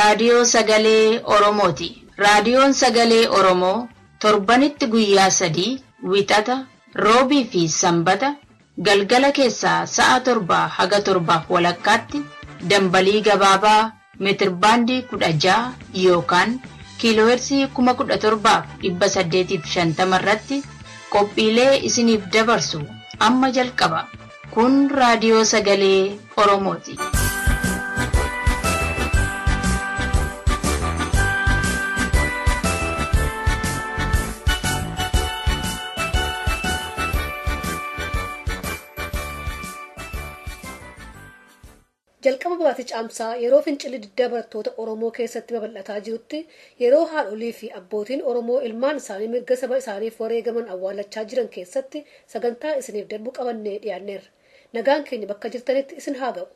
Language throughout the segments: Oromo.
Raadiyoo Sagalee Oromooti. Raadiyoon Sagalee Oromoo torbanitti guyyaa 3 Wixata, Roobii fi Sanbata galgala keessaa sa'a 7 haga 7:30 dambalii gabaabaa meetirbaandii 16 yookaan kiiloohertzii 17,850 irratti qophiilee isiniif dabarsu amma jalqaba. Kun Raadiyoo Sagalee Oromooti. Jalqaba baatii caamsaa yeroo fincilli diddaa barattoota Oromoo keessatti babal'ataa jirutti yeroo haadholii fi abbootiin Oromoo ilmaan isaanii mirga saba isaaniif wareegaman awwaalachaa jiran keessatti sagantaa isiniif darbu qabannee dhiyaanneerra. Nagaan keenya bakka jirtanitti isin haa ga'u.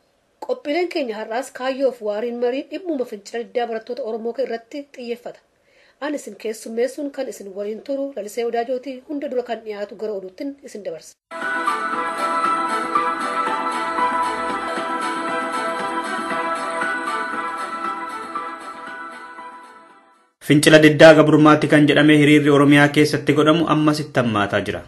Qophiileen keenya har'aas kaayyoof waariin marii dhimmuma fincila diddaa barattoota Oromoo irratti xiyyeeffata. Ani isin keessummeessuun kan isin waliin turu Lalisee Wadaajootii hunda dura kan dhiyaatu gara oduuttiin isin dabarsa. Fincila diddaa gabrummaatti kan jedhame hiriirri Oromiyaa keessatti godhamu ammas itti hammaataa jira.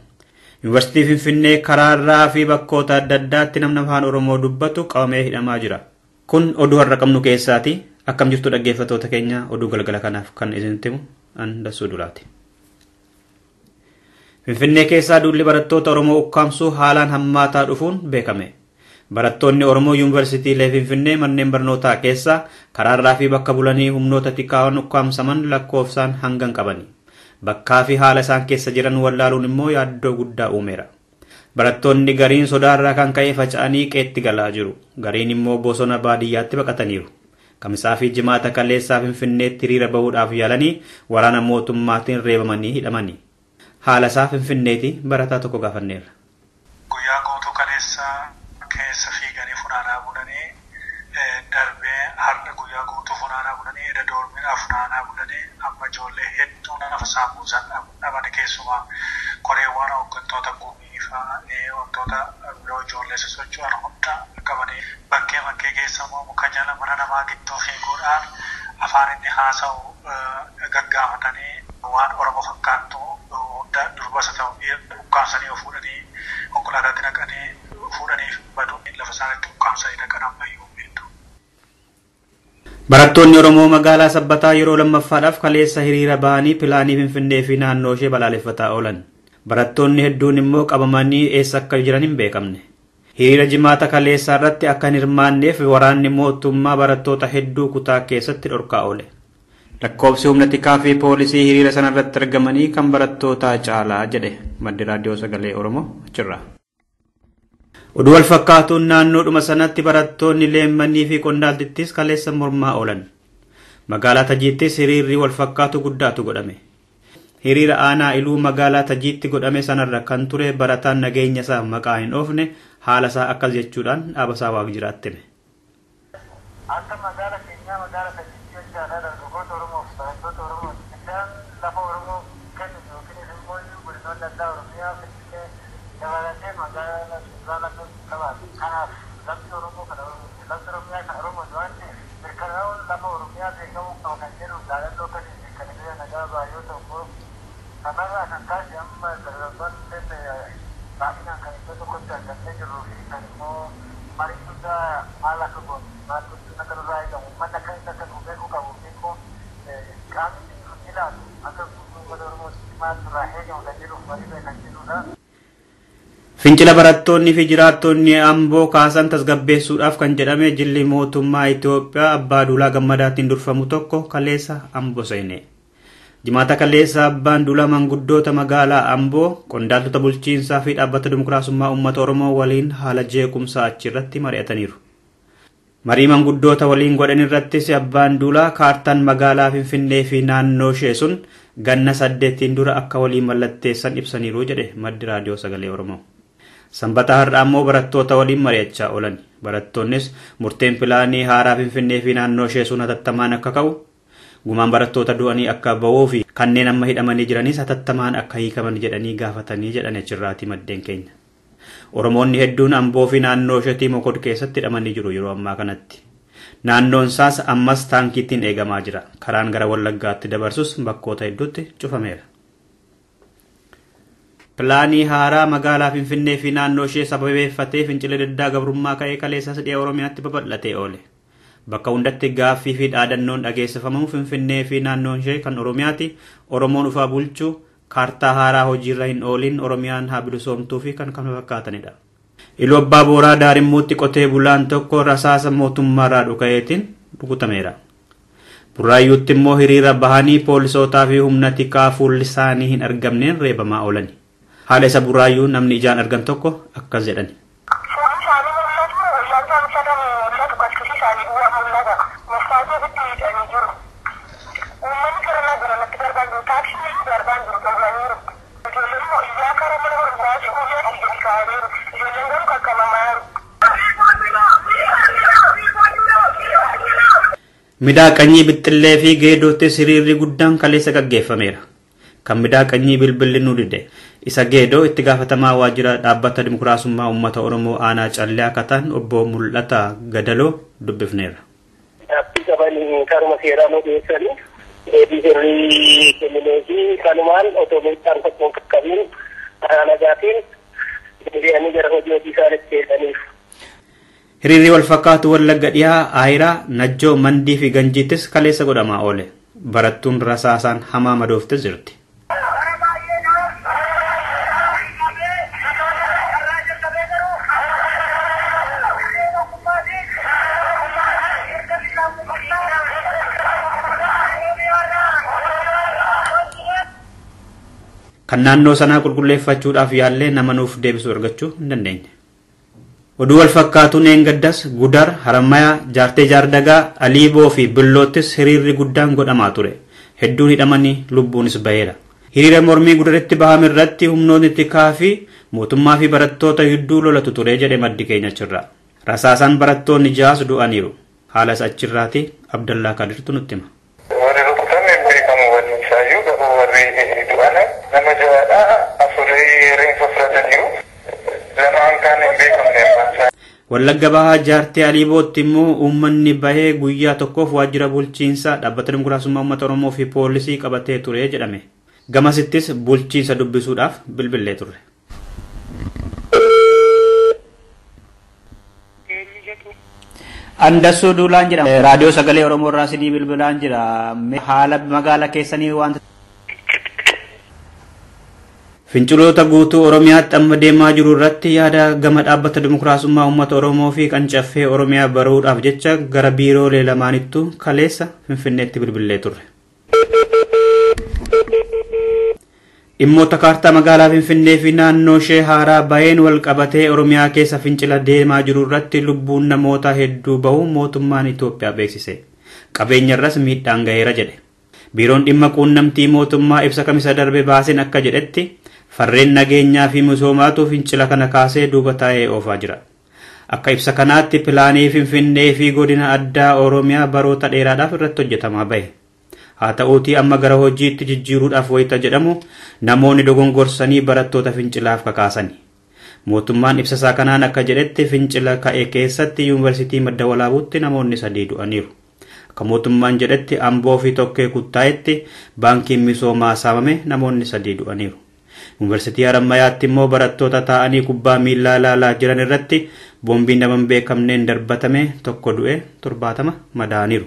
Yuunivarsiitii Finfinnee karaarraa fi bakkoota adda addaatti namni afaan Oromoo dubbatu qabamee hidhamaa jira. Kun oduu har'a qabnu keessaati. Akkam jirtu dhaggeeffattoota keenya, oduu galgala kanaaf kan isinitti himu an Dassuu Dulaati. Finfinnee keessaa duulli barattoota Oromoo ukkaamsuu haalaan hammaataa dhufuun beekame. Barattoonni Oromoo yuunivarsiitiilee Finfinnee manneen barnootaa keessa karaarraa fi bakka bulanii humnoota xiqqaawwan ukkaamsaman lakkoofsaan hangan qabani. Bakkaa fi haala isaan keessa jiran wallaaluun immoo yaaddoo guddaa uumeera. Barattoonni gariin sodaarraa kan ka'e faca'anii qeetti galaa jiru. Gariin immoo bosona baadiyyaatti baqataniiru. Kamisaa fi jimaata kaleessaa Finfinneetti hiriira bahuudhaaf yaalanii waraana mootummaatiin reebamanii hidhamani. Haala isaa Finfinneetti barataa tokko gaafanneerra. Guyyaa guutuu kaleessaa keessa fiiganii funaanaa bulanii darbee har'a guyyaa guutuu funaanaa bulanii edda doormiidhaa funaanaa bulanii amma ijoollee hedduu nafa saamuusan dhaban keessumaa koreewwan hooggantoota gumii fa'aa wantoota biroo ijoollee sosocho'an hunda qabanii bakkee bakkee keessa immoo muka jala mana namaa gidduu fiiguudhaan afaan inni haasa'u gaggaafatanii waan Oromoo fakkaattu hunda durbasa ta'u ukkaamsanii fuudhanii konkolaataatti naqanii fuudhanii baduu lafa isaaniitti ukkaamsanii dhaqan ammayyuu beektu. Barattoonni Oromoo magaalaa Sabbataa yeroo lammaffaadhaaf kaleessa hiriira bahanii pilaanii Finfinnee fi naannoo ishee balaaleffataa oolan. Barattoonni hedduun immoo qabamanii eessa akka jiran hin beekamne. Hiriira jimaata kaleessaa irratti akka hin hirmaanneef waraanni mootummaa barattoota hedduu kutaa keessatti dhorkaa oole. Lakkoofsi humna tikaa fi poolisii hiriira sana irratti argamanii kan barattootaa caalaa jedhe maddi raadiyoo sagalee Oromoo achirraa. Oduu wal fakkaatuun naannoodhuma sanatti barattoonni leemmanii fi qondaaltittis kaleessa mormaa oolan. Magaalaa Tajiittis hiriirri wal fakkaatu guddaatu godhame. Hiriira aanaa iluu magaalaa Tajiitti godhame sanarra kan ture barataan nageenya isaa maqaa hin oofne haala isaa akkas jechuudhaan dhaaba isaa waaq jiraatti hime. Akka magaala keenyaa magaala Tajiitti jechaadha dargaggoota Oromoo fi barattoota Oromoo isaan lafa Oromoo kennu yookiin immoo godinoonni addaa Oromiyaa Finfinnee dabalatee magaalaa magaalaa qabaatu. Kanaaf lafti Oromoo kan Oromoo lafti Oromiyaa kan Oromoo waan ta'eef mirkanaa'uun lafa Oromiyaa beekamuu qaba kan jedhu jaalalloo kan kan hiriira nagaa baay'oo tokko kanarraa kan kaase amma dargaggoonni baay'inaan kan iddoo tokkotti argamee jiruu fi kan immoo marii guddaa maal akka goonu maal gochuun akka nurraa eegamu uummanni akka inni akka nu beekuu qabu fi immoo qaamni ilaalu akka uummata Oromootti maal nurraa eegamu kan jedhuuf marii kan jedhudha. Fincila barattoonni fi jiraattonni Amboo kaasan tasgabbeessuudhaaf kan jedhame jilli mootummaa Itoophiyaa Abbaa Duulaa Gammadaatiin durfamu tokko kaleessa Amboo seene. Jimaata kaleessa Abbaan Duulaa manguddoota magaalaa Amboo qondaaltota bulchiinsaa fi dhaabbata dimokiraasummaa uummata Oromoo waliin haala jeequmsaa achirratti mari'ataniiru. Marii manguddoota waliin godhan irrattis Abbaan Duulaa kaartaan magaalaa Finfinnee fi naannoo ishee sun ganna 8 dura akka waliin mallatteessan ibsaniiru jedhe maddi raadiyoo sagalee Oromoo. Sanbata har'aa immoo barattoota waliin mari'achaa oolan. Barattoonnis murteen pilaanii haaraa Finfinnee fi naannoo ishee sun hatattamaan akka ka'u, gumaan barattoota du'anii akka ba'uu fi kanneen amma hidhamanii jiranis hatattamaan akka hiikaman jedhanii gaafatanii jedhan achirraati maddeen keenya. Oromoonni hedduun Amboo fi naannoo isheetii Mokod keessatti hidhamanii jiru yeroo ammaa kanatti. Naannoon isaas ammas taankiitiin eegamaa jira. Karaan gara Wallaggaatti dabarsus bakkoota hedduutti cufameera. Pilaanii haaraa magaalaa Finfinnee fi naannoo ishee sababeeffatee fincila diddaa gabrummaa ka'ee kaleessas dhiha Oromiyaatti babal'atee oole. Bakka hundatti gaaffii fi dhaadannoon dhageessifamu Finfinnee fi naannoon ishee kan Oromiyaati. Oromoon ufaa bulchuu, kaartaa haaraa hojiirra hin oolin Oromiyaan haa bilisoomtuu fi kan kana fakkaatanidha. Iluu Abbaa Booraa Daarimmuutti qotee bulaan tokko rasaasa mootummaarraa dhuka'eetiin rukutameera. Burraayyuutti immoo hiriira bahanii poolisootaa fi humna tikaa fuulli isaanii hin argamneen reebamaa oolani. Haala isa Burraayyuu namni ijaan argan tokko akkas jedhani. Midaaqanyii Bixxillee fi Geedoottis hiriirri guddaan kaleessa gaggeeffameera. Kan Midaaqanyii bilbilli nu dide. Isa Geedoo itti gaafatamaa waajjira dhaabbata dimokiraasummaa uummata Oromoo aanaa Callee akka ta'an obbo Mul'ataa Gadaloo dubbifneera. Gaaffii qabanii karuma seeraa nu dhiyeessanii deebii sirrii kenninee fi kanumaan otoo miidhaan tokko hin qaqqabiin karaa nagaatiin deebi'anii gara hojii hojii isaaniitti deebi'aniif. Hiriirri wal fakkaatu Wallagga dhiyaa Aayiraa, Najjoo, Mandii fi Ganjiittis kaleessa godhamaa oole. Barattuun rasaasaan hamaa madooftes jirti. Kan naannoo sanaa qulqulleeffachuudhaaf yaallee nama nuuf deebisu argachuu hin dandeenye. Oduu wal fakkaatuun Eengaddas, Gudar, Harammayaa, Jaartee Jaardagaa, Aliiboo fi Billoottis hiriirri guddaan godhamaa ture. Hedduun hidhamanii lubbuunis baheera. Hiriira mormii Gudaritti bahame irratti humnoonni tikaa fi mootummaa fi barattoota hedduu lolatu ture jedhe maddi keenya achirraa. Rasaasaan barattoonni ja'as du'aniiru. Haala isa achirraati Abdallaa Kadirtu nutti hima. Warri rukutame hin beekamu wanni isaayyuu garuu warri du'an nama ja'adha afurii reenfa fudhataniiru. Lamaan kaan hin beekamne abbaan isaa. Wallagga Bahaa Jaartee Aliibootti immoo uummanni bahee guyyaa tokkoof waajjira bulchiinsaa dhaabbata dimokiraasummaa uummata Oromoo fi poolisii qabatee ture jedhame. Gamasittis bulchiinsa dubbisuudhaaf bilbilee turre. Andassuu Duulaan jedhama. Raadiyoo Sagalee Oromoo irraa isinii bilbilaan jira. Haala magaalaa keessanii waan Finciloota guutuu Oromiyaatti amma deemaa jiru irratti yaada gama dhaabbata dimokiraasummaa uummata Oromoo fi qancaffee Oromiyaa baruudhaaf jecha gara biiroolee lamaanittuu kaleessa Finfinneetti bilbilee turre. Dhimmoota kaartaa magaalaa Finfinnee fi naannoo ishee haaraa baheen wal qabatee Oromiyaa keessa fincila deemaa jiru irratti lubbuun namoota hedduu bahu mootummaan Itoophiyaa beeksise. Qabeenya irras miidhaan gaheera jedhe. Biiroon dhimma quunnamtii mootummaa ibsa kamisa darbe baaseen akka jedhetti farreen nageenyaa fi misoomaatu fincila kana kaasee duuba taa'ee oofaa jira. Akka ibsa kanaatti pilaanii Finfinnee fi godina addaa Oromiyaa baroota dheeraadhaaf irratti hojjetamaa bahe. Haa ta'uutii amma gara hojiitti jijjiiruudhaaf wayita jedhamu namoonni dogongorsanii barattoota fincilaaf kakaasani. Mootummaan ibsa isaa kanaan akka jedhetti fincila ka'e keessatti yuunivarsiitii Madda Walaabuutti namoonni 3 du'aniiru. Akka mootummaan jedhetti Amboo fi Tokkee Kuttaa'etti baankiin misoomaa saamame namoonni 3 du'aniiru. Yuunivarsiitii Harammayaatti immoo barattoota taa'anii kubbaa miillaa ilaalaa jiran irratti boombiin nama hin beekamneen darbatame 1 du'e 70 madaa'aniiru.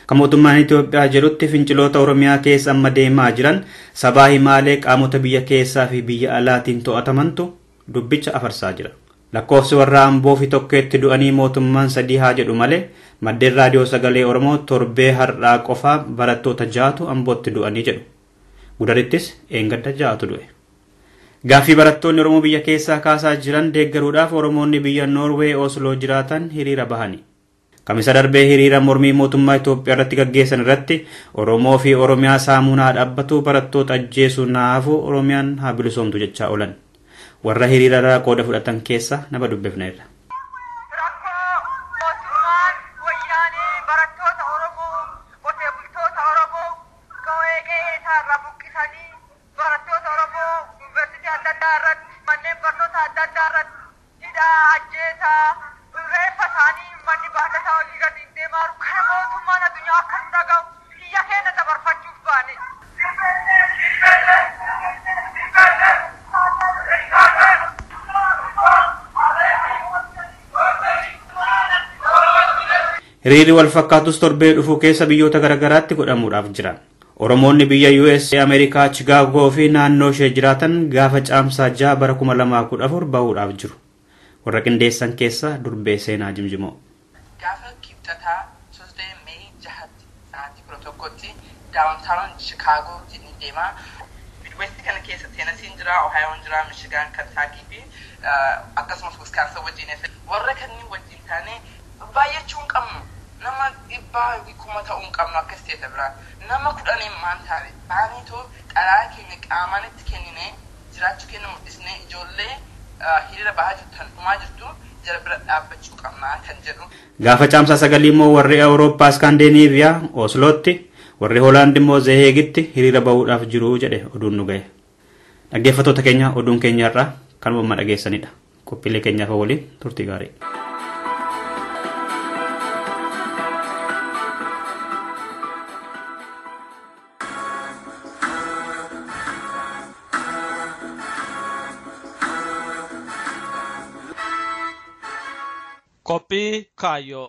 Akka mootummaan Itoophiyaa jedhutti finciloota Oromiyaa keessa amma deemaa jiran sabaa himaalee qaamota biyya keessaa fi biyya alaatiin to'atamantu dubbicha afarsaa jira. Lakkoofsi warra Amboo fi Tokkeetti du'anii mootummaan 3 haa jedhu malee maddeen raadiyoo Sagalee Oromoo torbee har'aa qofaa barattoota 6tu Ambootti du'anii jedhu. Gudarittis eengadda 6tu du'e. Gaaffii barattoonni Oromoo biyya keessaa kaasaa jiran deeggaruudhaaf Oromoonni biyya Noorwee Osloo jiraatan hiriira bahani. Kamisa darbee hiriira mormii mootummaa Itoophiyaa irratti gaggeessan irratti Oromoo fi Oromiyaa saamuun haa dhaabbatu, barattoota ajjeesuun haa hafu, Oromiyaan haa bilisoomtu jechaa oolan. Warra hiriira irraa qooda fudhatan keessa nama dubbifneerra. Mootummaan wayyaanee barattoota Oromoo, qotee bultoota Oromoo qawwee qe'ee isaarraa buqqisanii barattoota Oromoo yuunivarsiitii adda addaa irratti, manneen barnoota adda addaa irratti hidhaa, ajjeesaa, reeffa isaanii manni baadhataa olii gadi hin deemaa addunyaa akka nu dhaga'u iyya keenya dabarfachuuf baane. Hiriirri wal fakkaatus torbee dhufu keessa biyyoota garaagaraatti godhamuudhaaf jira. Oromoonni biyya USA, Ameerikaa, Chicaagoo fi naannoo ishee jiraatan gaafa caamsaa 6 bara 2014 bahuudhaaf jiru. Warra qindeessan keessa durbee seenaa jimjimoo. Gaafa kibxataa Tuesday May 6tti sa'aatii 11tti downtown Chicaagootti ni deema. Midwest kana keessa Tennessee jira, Ohio jira, Michigan, Kentucky fi akkasumas Wisconsin wajjin. Warra kanneen wajjin taane baay'achuu hin qabnu. Nama 100 kuma ta'uu hin qabnu akkas ta'e biraa. Nama 10 maan taane baaniitoo xalaa keenya qaamaan itti kenninee jiraachuu keenya mul'isnee ijoollee hiriira bahaa jirtu dhumaa jirtu jara bira dhaabbachuu qabnaa kan jedhu. Gaafa caamsaa 9 immoo warri Awurooppaa Iskaandineeviyaa Oslootti, warri Hoolaand immoo Zeheegitti hiriira bahuudhaaf jiru jedhe oduun nu ga'e. Dhaggeeffattoota keenya oduun keenya irraa kanuma dhageessanidha. Qophiilee keenyaaf waliin turtii gaarii. Qophii kaayyoo.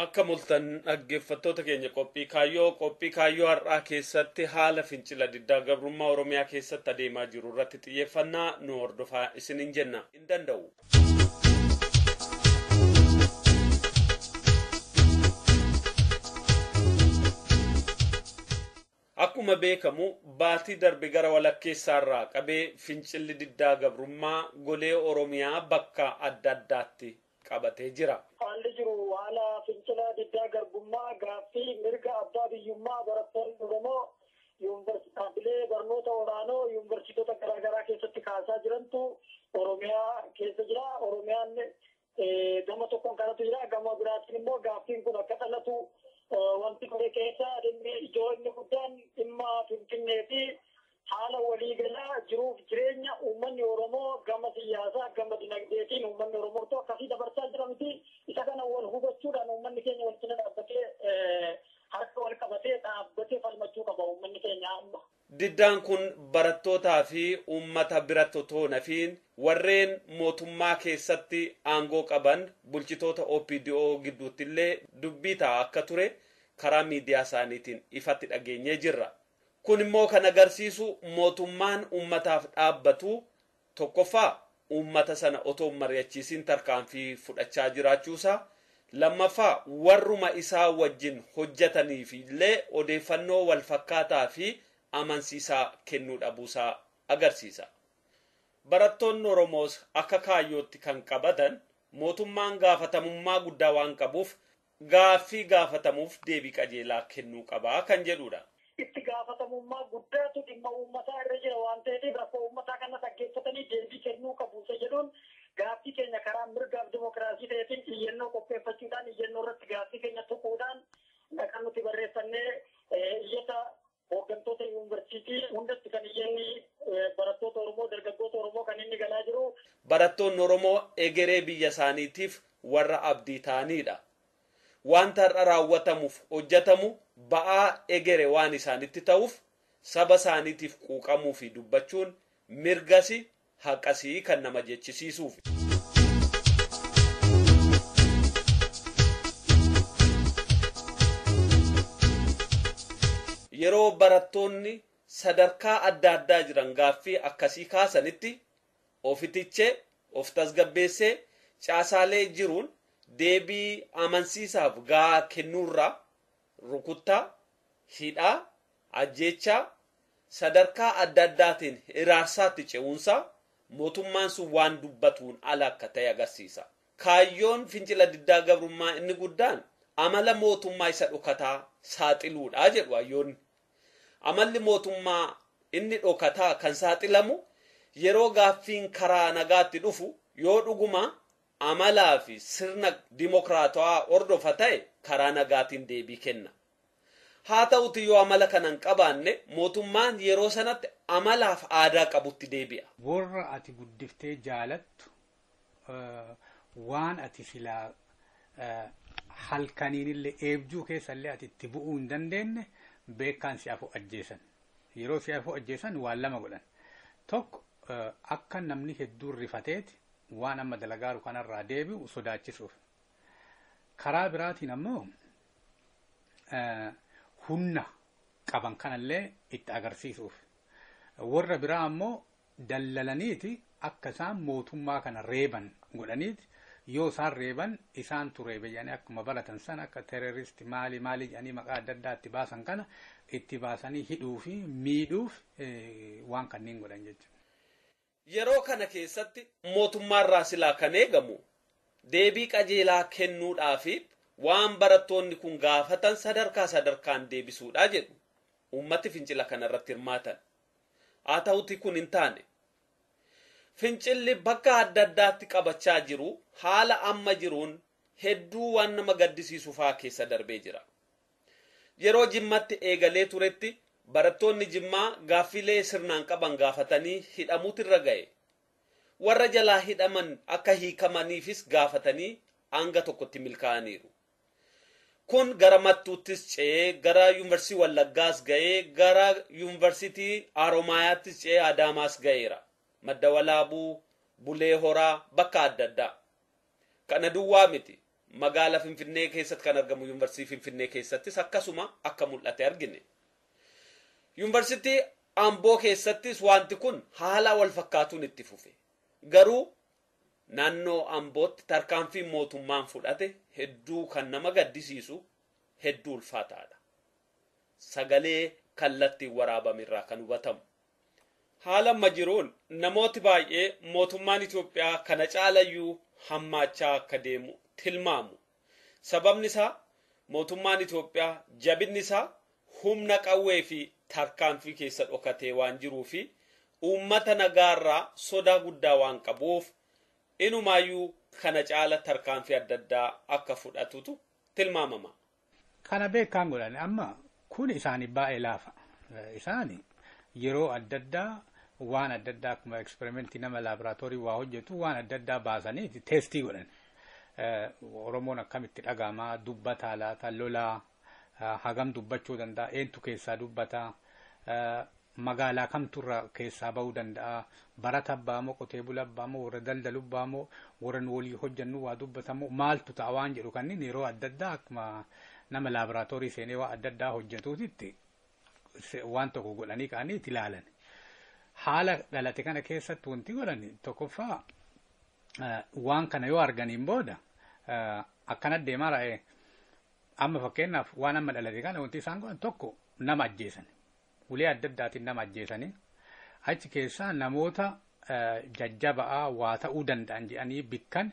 Akka mul'atan dhaggeeffattoota keenya qophii kaayyoo har'aa keessatti haala fincila diddaa gabrummaa Oromiyaa keessatti adeemaa jiru irratti xiyyeeffannaa nu hordofaa isiniin jenna. Hin danda'u. Akkuma beekamu baatii darbe gara walakkeessaarraa qabee fincilli diddaa gabrummaa golee Oromiyaa bakka adda addaatti qabatee jira. Haalli jiru haala fincila diddaa garbummaa gaaffii mirga abbaa biyyummaa barattoonni Oromoo yuunivarsiitiilee barnoota olaanoo yuunivarsiitota garaagaraa keessatti kaasaa jirantu Oromiyaa keessa jira. Oromiyaan gama tokkoon kanatu jira. Gama biraatiin immoo gaaffiin kun akka dhalatu wanti kore keessa dhimmi ijoo inni guddaan dhimma Finfinnee fi haala waliigalaa jiruuf jireenya uummanni Oromoo gama siyaasaa gama dinagdeetiin uummanni Oromoo akkasii dabarsaa jira miti. Isa kana wal hubachuudhaan uummanni keenya wal cina dhaabbatee harka wal qabatee dhaabbatee falmachuu qaba uummanni keenya amma. Diddaan kun barattootaa fi uummata biratti otoo nafiin warreen mootummaa keessatti aangoo qaban bulchitoota OPDO gidduutti illee dubbii ta'a akka ture karaa miidiyaa isaaniitiin ifatti dhageenyee jirra. Kun immoo kan agarsiisu mootummaan uummataaf dhaabbatu tokkoffaa uummata sana otoo mari'achiisiin tarkaanfii fudhachaa jiraachuusaa, lammaffaa warruma isaa wajjin hojjetaniif illee odeeffannoo wal fakkaataa fi amansiisaa kennuu dhabuusaa agarsiisa. Barattoonni Oromoos akka kaayyootti kan qabatan mootummaan gaafatamummaa guddaa waan qabuuf gaaffii gaafatamuuf deebii qajeelaa kennuu qabaa kan jedhudha. Itti gaafatamummaa guddaatu dhimma uummataa irra jira waan ta'eef rakkoo uummataa kana dhaggeeffatanii deebii kennuu qabu isa jedhuun gaaffii keenya karaa mirgaaf dimokiraasii ta'eetiin iyyannoo qopheeffachuudhaan iyyannoo irratti gaaffii keenya tuquudhaan kan nuti barreeffannee iyyata hooggantoota yuunivarsiitii hundatti kan iyyanni barattoota Oromoo dargaggoota Oromoo kan inni galaa jiru. Barattoonni Oromoo egeree biyya isaaniitiif warra abdii ta'anidha. Wanta har'a raawwatamuuf hojjetamu ba'aa egere waan isaanitti ta'uuf saba isaaniitiif quuqamuu fi dubbachuun mirgasi haqasii kan nama jechisiisuuf. Yeroo barattoonni sadarkaa adda addaa jiran gaaffii akkasii kaasanitti ofitichee of tasgabbeessee caasaalee jiruun deebii amansiisaaf gahaa kennuurraa rukuttaa, hidhaa, ajjeechaa sadarkaa adda addaatiin hiraarsaatti ce'uunsaa mootummaan sun waan dubbatuun ala akka ta'e agarsiisa. Kaayyoon fincila diddaa gabrummaa inni guddaan amala mootummaa isa dhokataa saaxiluudha jedhu hayyoonni. Amalli mootummaa inni dhokataa kan saaxilamu yeroo gaaffiin karaa nagaatti dhufu yoo dhuguma amalaa fi sirna dimokiraatawaa hordofa ta'e karaa nagaatiin deebii kenna. Haa ta'uti yoo amala kana hin qabaanne mootummaan yeroo sanatti amalaaf aadaa qabutti deebi'a. Warra ati guddiftee jaalattu waan ati silaa halkaniinillee eebjuu keessallee ati itti bu'uu hin dandeenye beekaan si afoo ajjeesan. Yeroo si afoo ajjeesan waan lama godhan. Tokko akka namni hedduun rifateeti waan amma dalagaaru kanarraa deebi'u sodaachisuuf. Karaa biraatiin ammoo humna qaban kanallee itti agarsiisuuf. Warra biraa ammoo dallalaniiti akka isaan mootummaa kana reeban godhaniiti yoo isaan reeban isaantu reebe jedhanii akkuma baratan sana akka terrorist maali maali jedhanii maqaa adda addaa itti baasan kana itti baasanii hidhuu fi miidhuuf waan kanneen godhan jechuudha. Yeroo kana keessatti mootummaarraa silaa kan eegamu deebii qajeelaa kennuudhaafi waan barattoonni kun gaafatan sadarkaa sadarkaan deebisuudha jedhu uummati fincila kanarratti hirmaatan. Haa ta'uti kun hin taane. Fincilli bakka adda addaatti qabachaa jiru haala amma jiruun hedduu waan nama gaddisiisu faa keessa darbee jira. Yeroo Jimmatti eegalee turetti barattoonni Jimmaa gaaffilee sirnaan qaban gaafatanii hidhamuutu irra ga'e. Warra jalaa hidhaman akka hiikamaniifis gaafatanii hanga tokkotti milkaa'aniiru. Kun gara Mattuuttis ce'ee gara Yuunivarsiitii Wallaggaas ga'ee gara Yuunivarsiitii Haromaayaattis ce'ee Adaamaas ga'eera. Madda Walaabuu, Bulee Horaa bakka adda addaa. Kana duwwaa miti. Magaala Finfinnee keessatti kan argamu Yuunivarsiitii Finfinnee keessattis akkasuma akka mul'ate argine. Yuunivarsiitii Amboo keessattis wanti kun haala wal fakkaatuun itti fufe. Garuu naannoo Ambootti tarkaanfii mootummaan fudhate hedduu kan nama gaddisiisu hedduu ulfaataadha. Sagalee kallattiin waraabame irraa kan hubatamu. Haala amma jiruun namooti baay'ee mootummaan Itoophiyaa kana caalayyuu hammaachaa akka deemu tilmaamu. Sababni isaa mootummaan Itoophiyaa jabinni isaa humna qawwee fi tarkaanfii keessa dhokatee waan jiruu fi uummata nagaarraa sodaa guddaa waan qabuuf inumaayyuu kana caala tarkaanfii adda addaa akka fudhatutu tilmaamama. Kana beekaan godhan amma kun isaanii baay'ee laafa. Isaani yeroo adda addaa waan adda addaa akkuma eksperimentii nama laaboraatoorii waa hojjetu waan adda addaa baasanii teestii godhan. Oromoon akkamitti dhaga'amaa dubbataa laata lolaa hagam dubbachuu danda'a eentu keessaa dubbataa magaalaa kamturra keessaa bahuu danda'a barata abbaa qotee bulaa abbaa warra daldalu abbaa warra nu walii hojjennu waa dubbatamoo maaltu ta'a waan jedhu kanneen yeroo adda addaa akkuma nama laaboraatoorii seenee waa adda addaa hojjetuutitti waan tokko godhanii ka'anii itti ilaalan. Haala dhalate kana keessatti wanti godhan tokkoffaa waan kana yoo arganiin booda akkana deemaa ra'ee amma fakkeenyaaf waan amma dhalate kana wanti isaan godhan tokko nama ajjeesan. Ulee adda addaatiin nama ajjeesanii achi keessaa namoota jajjaba'aa waa ta'uu danda'an jedhanii bikkan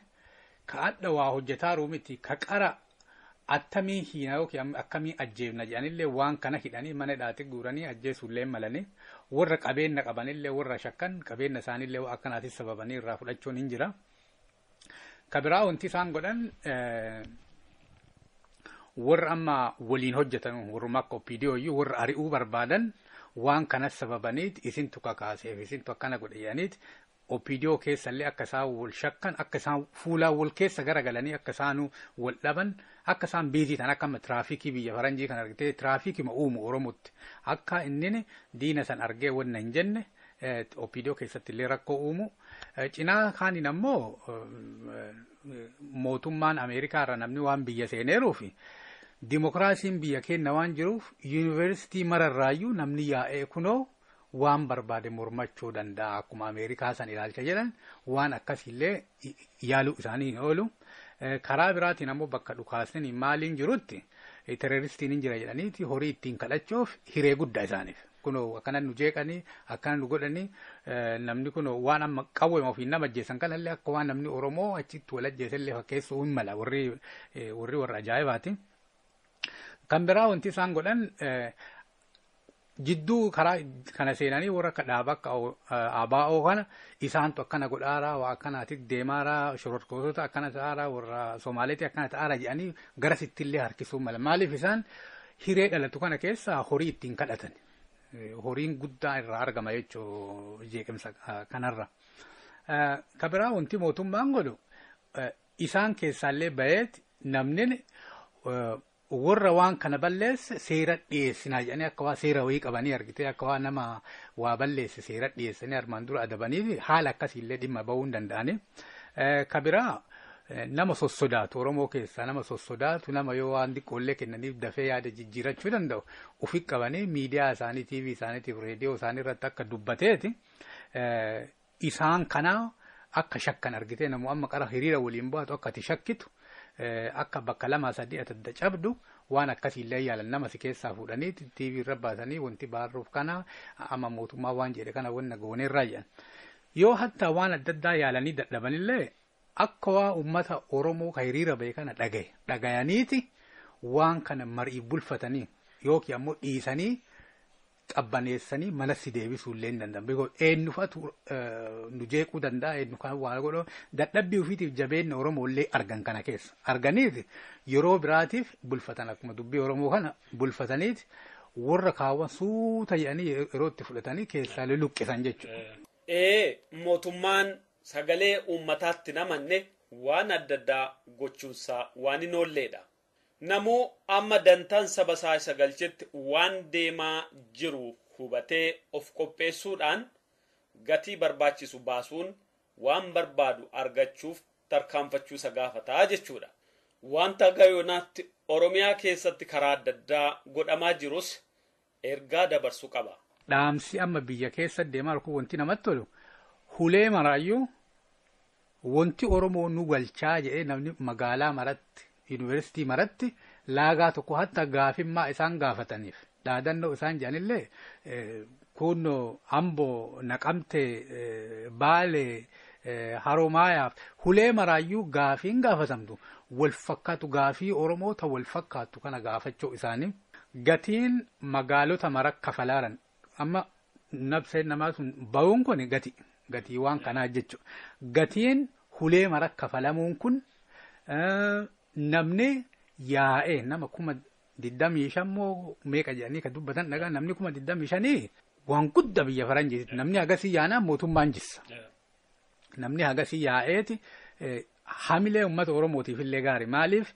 ka adda waa hojjetaa miti ka qara attamii hiina yookiin akkamii ajjeefna jedhanillee waan kana hidhanii mana hidhaatti guuranii ajjeesuullee malanii warra qabeenya qabanillee warra shakkan qabeenya isaaniillee akkanaatis sababanii irraa fudhachuun hin jira. Ka biraa wanti isaan godhan warra amma waliin hojjetan warruma akka OPDO iyyuu warra ari'uu barbaadan waan kanas sababaniit isintu kakaaseef isintu akkana godhe jedhaniit OPDO keessallee akka isaan wal shakkan akka isaan fuulaa wal keessa garagalanii akka isaanuu wal dhaban akka isaan biizii ta'an akka amma tiraafikii biyya faranjii kan argitee tiraafikii uumu Oromootti akka inni diina san argee wanna hin jenne OPDO keessatti illee rakkoo uumu. Cinaa kaaniin ammoo mootummaan Ameerikaa irra namni waan biyya seeneeruufi dimokiraasiin biyya keenya waan jiruuf yuunivarsiitii mararraayyuu namni yaa'ee kunoo waan barbaade mormachuu danda'a akkuma Ameerikaa san ilaalcha jedhan waan akkasiillee yaaluu isaanii hin oolu. Karaa biraatiin ammoo bakka dhukaasni maaliin jirutti teroristiin hin jira jedhaniiti horii ittiin kadhachuuf hiree guddaa isaaniif. Kunoo akkana nu jeeqanii akkana nu godhanii namni kunoo waan amma qawweema ofiin nama ajjeesan kanallee akka waan namni Oromoo achitti wal ajjeesallee fakkeessuu hin mala warri warra ajaa'ibaati. Kan biraa wanti isaan godhan jidduu karaa kana seenanii warra akka dhaaba akka ABO kana isaantu akkana godhaaraa waa akkanaatti deemaaraa shororkootota akkana ta'aaraa warra Somaaleetti akkana ta'aaraa jedhanii gara sittillee harkisuu mala. Maaliif isaan Hiree dhalatu kana keessaa horii ittiin kadhatan. Horiin guddaa irraa argama jechuu jeequmsa kanarra. Ka biraa wanti mootummaan godhu isaan keessaallee baheeti namni warra waan kana balleesse seera dhiyeessinaa jedhanii akka waa seera wayii qabanii argitee akka waa nama waa balleesse seera dhiyeessanii armaan dura adabanii haala akkasiillee dhimma bahuu hin danda'ani. Ka biraa nama sossodaatu Oromoo keessaa nama sossodaatu nama yoo waan xiqqoollee kennaniif dafee yaada jijjiirachuu danda'u ofi qabanii miidiyaa isaanii TV isaaniitiif reediyoo isaanii irratti akka dubbateeti isaan kanaa akka shakkan argitee namu amma qara hiriira waliin baatu akka ati shakkitu akka bakka lama sadii adda cabdu waan akkasiillee yaalan nama si keessaa fuudhanii TV irra baasanii wanti baarruuf kana amma mootummaa waan jedhe kana wanna gooneerraa jedhan. Yoo hatta waan adda addaa yaalanii dadhabanillee akka waa uummata Oromoo ka hiriira bahe kana dhagayaniiti waan kana marii bulfatanii yookiin ammoo dhiisanii qabbaneessanii manatti deebisuu illee hin danda'an. Beekoo eenyufatu nu jeequu danda'a eenyu kan waan godhu dadhabbii ofiitiif jabeenya Oromoo illee argan kana keessa arganiiti yeroo biraatiif bulfatan akkuma dubbii Oromoo kana bulfataniiti warra kaawwan suuta jedhanii yeroo itti fudhatanii keessaa luqqisan jechuudha. Mootummaan sagalee uummataatti namanne waan adda addaa gochuunsaa waan hin oolleedha. Namuu amma dantaan saba isaa isa galchetti waan deemaa jiru hubatee of qopheessuudhaan gatii barbaachisu baasuun waan barbaadu argachuuf tarkaanfachuu isa gaafataa jechuudha. Wanta gayoonaatti Oromiyaa keessatti karaa adda addaa godhamaa jirus ergaa dabarsuu qaba. Dhaamsi amma biyya keessa deemaa jiru wanti namatti tolu hulee maraayyuu wanti Oromoo nu galchaa jedhee namni magaalaa maratti yuunivarsiitii maratti laagaa tokko hatta gaafimmaa isaan gaafataniif dhaadannoo isaan jedhanillee kunno Amboo Naqamtee Baalee Haromaayaaf hulee maraayyuu gaafiin gaafatamtu wal fakkaatu gaafii Oromoo ta wal fakkaattu kana gaafachuu isaanii gatiin magaalota mara kafalaaran amma nabseen namaa sun bahuun kun gatii waan kanaa jechuudha. Gatiin hulee mara kafalamuun kun namni yaa'ee nama 25,000 moo meeqa jedhanii kan dubbatan dhagaa namni 25,000 waan guddaa biyya faranjiiti. Namni hagasii yaanaa mootummaan jissa. Namni hagasii yaa'eeti hamilee uummata Oromootiif illee gaarii maaliif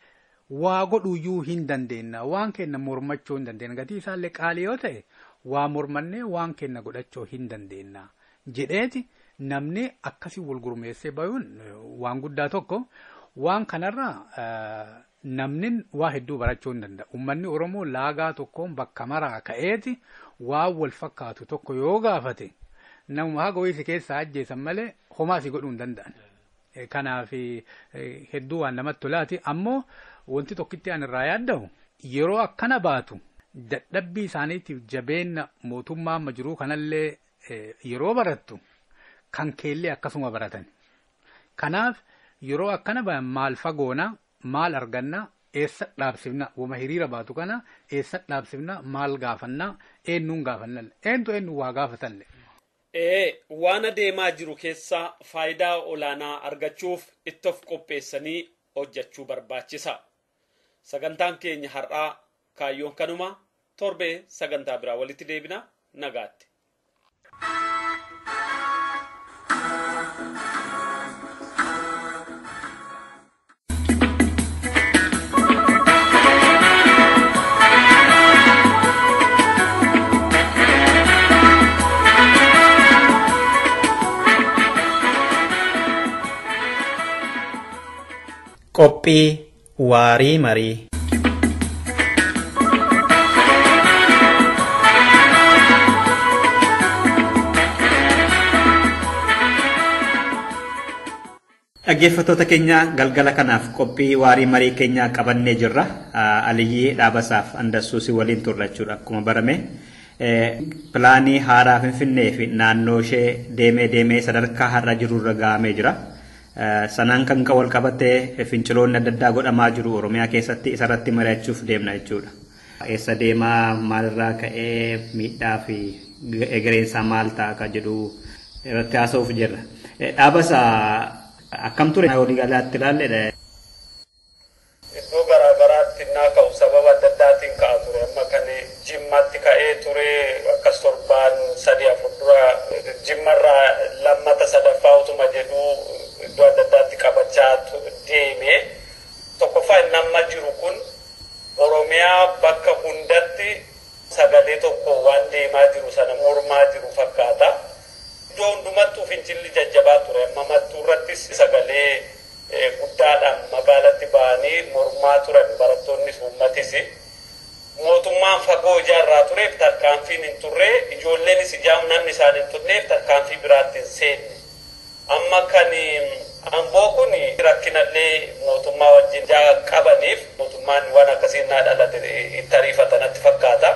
waa godhuyyuu hin dandeenna waan kenna mormachuu hin dandeenna gatii isaallee qaalii yoo ta'e waa mormannee waan kenna godhachuu hin dandeenna jedheeti namni akkasii wal gurmeessee bayuun waan guddaa tokko. Waan kanarraa namni waa hedduu barachuu hin danda'a. Uummanni Oromoo laagaa tokkoon bakka maraa ka'eeti waan wal fakkaatu tokko yoo gaafate namuma haga wayii si keessaa ajjeesan malee homaa si godhuu hin danda'an. Kanaaf hedduu waan namatti tolaati. Ammoo wanti tokkitti aan irraa yaadda'u yeroo akkana baatu dadhabbii isaaniitiif jabeenya mootummaa amma jiruu kanallee yeroo barattu kan keellee akkasuma baratan. Kanaaf yeroo akkana bayan maal fagoona maal arganna eessa dhaabsifna wama hiriira baatu kana eessa dhaabsifna maal gaafanna eenyuun gaafanna eentu eenyu waa gaafatanle. Waan adeemaa jiru keessaa faayidaa olaanaa argachuuf itti of qopheessanii hojjechuu barbaachisa. Sagantaan keenya har'aa kaayyoon kanuma torbee sagantaa biraa walitti deebina nagaatti. Qophii waarii marii. Dhaggeeffattoota keenya galgala kanaaf qophii waarii marii keenyaa qabannee jirra. Aliyyii Dhaabasaaf Andassuusii waliin turre jechuudha akkuma barame. Pilaanii haaraa Finfinnee fi naannoo ishee deemee deemee sadarkaa har'a jirurra gahamee jira. Sanaan kan wal qabatee finciloonni adda addaa godhamaa jiru Oromiyaa keessatti isarratti mari'achuuf deemna jechuudha. Eessa deemaa maalirraa ka'ee miidhaa fi egereensaa maal ta'a kan jedhu irratti haasa'uuf jirra. Dhaabasa akkam ture walii galaatti ilaalledha. Iddoo garaa garaatti innaa ka'u sababa adda addaatiin ka'a ture amma Jimmaatti ka'ee ture akkas torbaan 3-4 dura Jimmarraa lammata sadaffaa utuma jedhuu iddoo adda addaatti qabachaa deeme. Tokkoffaa inni amma jiru kun Oromiyaa bakka hundatti sagalee tokko waan deemaa jiru sana mormaa jiru fakkaata. Iddoo hundumattuu fincilli jajjabaa ture. Amma Mattuu irrattis sagalee guddaadhaan magaalatti ba'anii mormaa turan barattoonnis uummatis. Mootummaan fagoo ijaarraa tureef tarkaanfiin hin turre, ijoolleenis ijaam namni isaan hin turreef tarkaanfii biraatti hin seenne. Amma kan Amboo kun rakkinallee mootummaa wajjin qabaniif mootummaan waan akkasii naa dhalate itti ariifata natti fakkaata.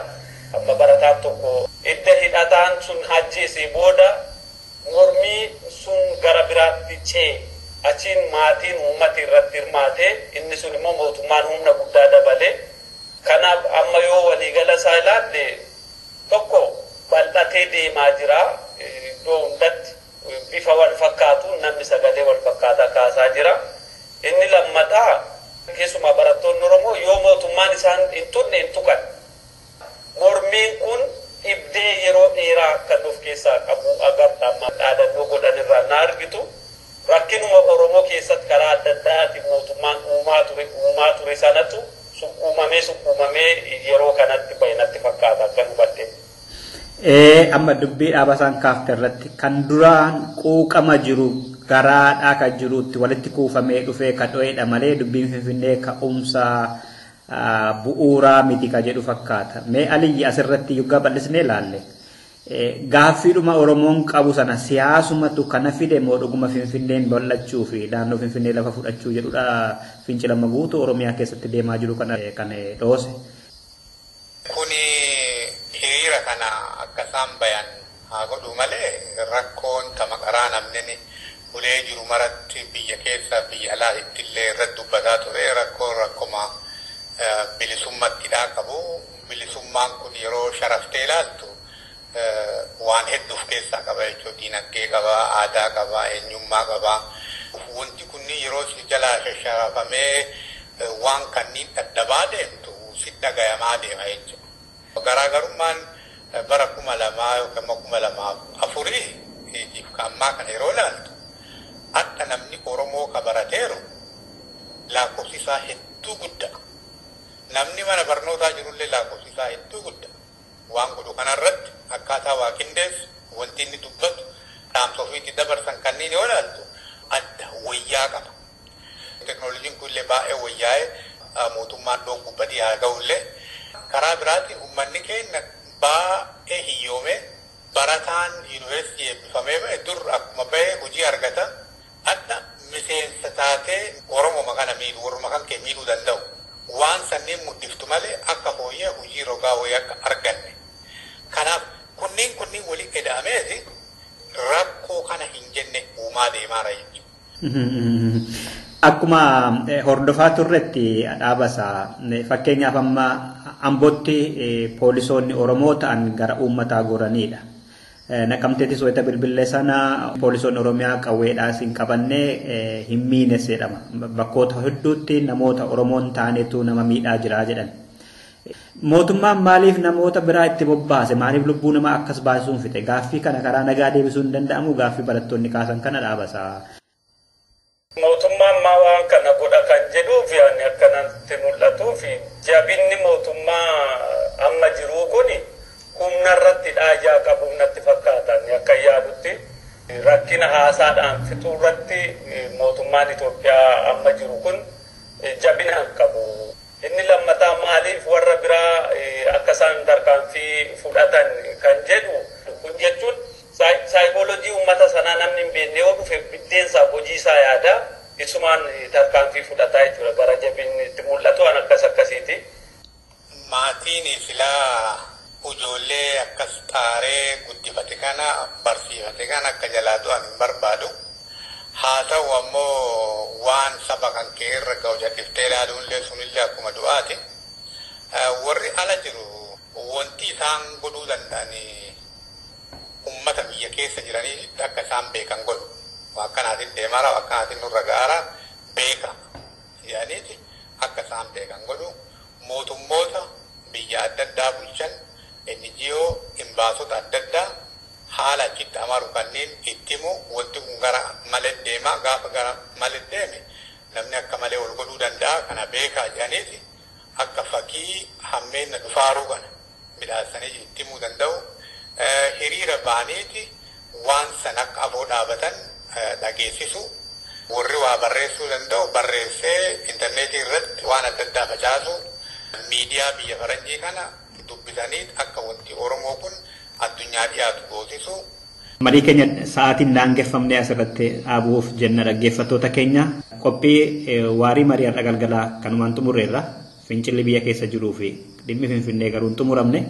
Amma barataan tokko idda hidhataan sun ajjeesee booda mormii sun gara biraatti ce'e. Achiin maatiin uummati irratti hirmaate, inni sun immoo mootummaan humna guddaa dabale. Kanaaf amma yoo waliigala isaa ilaalle tokko bal'atee deemaa jira iddoo hundatti bifa wal fakkaatu namni sagalee wal fakkaataa kaasaa jira. Inni lammataa keessumaa barattoonni Oromoo yoo mootummaan isaan hin tunne hin tuqan. Mormiin kun dhibdee yeroo dheeraa kan of keessaa qabu agarta amma dhaadannoo godhan irraa na argitu. Rakkinuma Oromoo keessatti karaa adda addaatiin mootummaan uumaa ture sanatu sukkuumamee yeroo kanatti bahe natti fakkaata akka hubatte. Amma dubbii dhaaba isaan kaafte irratti kan duraan quuqama jiru garaadhaa kan jirutti walitti kuufamee dhufee kan dho'eedha malee dubbiin Finfinnee ka'umsa bu'uuraa miti ka jedhu fakkaata. Mee Aliyyi asirratti yoggaa bal'isnee ilaalle. Gaaffiidhuma Oromoon qabu sana siyaasumatu kana fide moo dhuguma Finfinneen bal'achuu fi naannoo Finfinnee lafa fudhachuu jedhudha fincilama guutuu Oromiyaa keessatti deemaa jiru kana kan dhoose. Kuni hiriira kana akka isaan bayan haa godhu malee rakkoon maqaraa namni ulee jiru maratti biyya keessa biyya alaa ittillee irratti dubbataa ture rakkoon rakkoma bilisummattidhaa qabu. Bilisummaan kun yeroo sharaftee ilaaltu waan hedduu of keessaa qaba jechuudha. Dinagdee qaba, aadaa qaba, eenyummaa qaba. Wanti kunniin yeroo si jalaa shasharafamee waan kanniin dadhabaa deemtu si dhagayamaa deema jechuudha. Garaagarummaan bara 2000 yookaan 2004 ammaa kana yeroo ilaaltu akka namni Oromoo ka barateeru lakkoofsi isaa hedduu guddaa. Namni mana barnootaa jirullee lakkoofsi isaa hedduu guddaa. Waan godhu kanarratti akkaataa waa qindeessu wanti inni dubbatu dhaamsa ofiitti dabarsan kanneen yoo ilaaltu adda wayyaa qaba. Teknooloojiin kunillee baay'ee wayyaa'ee mootummaan dhoon badii haa ga'ullee karaa biraatiin uummanni keenya baay'ee hiyyoome barataan yuunivarsiitii eebbifamee ba'e dur akkuma ba'e hojii argata adda miseensa taatee Oromoma kana miidhuu warruma kan kee miidhuu danda'u. Waan sanneen muddiftu malee akka fooyyee hojii rogaa wayii akka arganne. Kanaaf kunniin waliin eda'ameeti rakkoo kana hin jenne uumaa deemaara jechuudha. Akkuma hordofaa turretti dhaaba isaa fakkeenyaaf amma Ambootti poolisoonni Oromoo ta'an gara uummataa goranidha. Naqamteettis wayita bilbilee sana poolisoonni Oromiyaa qawweedhaas hin qabanne hin miines jedhama. Bakkoota hedduutti namoota Oromoon taanetu nama miidhaa jira jedhan. Mootummaan maaliif namoota biraa itti bobbaase? Maaliif lubbuu namaa akkas baasisuun fixe? Gaaffii kana karaa nagaa deebisuu hin danda'amu. Gaaffii barattoonni kaasan kana dhaabasaa. Mootummaan maa waan kana godha kan jedhuuf yaani akkanatti mul'atuu fi jabinni mootummaa amma jiruu kuni humna irratti dhaajaa qabu natti fakkaata. Akka yaadutti rakkina haasaadhaan fixuu irratti mootummaan Itoophiyaa amma jiru kun jabina hin qabu. Inni lammataa maaliif warra biraa akka isaan tarkaanfii fudhatan kan jedhu kun jechuun saayikooloojii uummata sanaa namni hin beekne yoo dhufe biddeensaa hojii isaa yaada isumaan tarkaanfii fudhataa jechuudha. Gara jabinni itti mul'atu waan akkas akkasiiti. Maatiin silaa ijoollee akkas xaaree guddifate kana barsiifate kana akka jalaa du'an hin barbaadu. Haa ta'u ammoo waan saba kan kee irra ga'u jal'iftee ilaaluunillee sunillee akkuma du'aati. Warri ala jiru wanti isaan godhuu danda'an ummata biyya keessa jiranii akka isaan beekan godhu. Waan akkanaatiin deemaara, waan akkanaatiin nurra ga'aara beeka jedhaniiti akka isaan beekan godhu. Mootummoota biyya adda addaa bulchan NGO imbaasota adda addaa haala achitti amaru kanneen itti himu. Wanti kun gara malee deema, gaafa gara malee deeme namni akka malee wal godhuu danda'a, kana beekaa jedhaniiti akka fakkii hammeenna dhufaaruu kana midhaasanii itti himuu danda'u. Hiriira ba'aniiti waan san akka afoo dhaabatan dhageessisu. Warri waa barreessuu danda'u barreessee intarneetii irratti waan adda addaa facaasu, miidiyaa biyya faranjii kana dubbisanii akka wanti Oromoo kun addunyaa dhiyaatu goosisu. Marii keenya sa'aatiin daangeffamnee asirratti dhaabuuf jenna. Dhaggeeffattoota keenya, qophii waarii marii har'a galgalaa kanumaan xumurreerra. Fincilli biyya keessa jiruu fi dhimmi Finfinnee garuu hin xumuramne.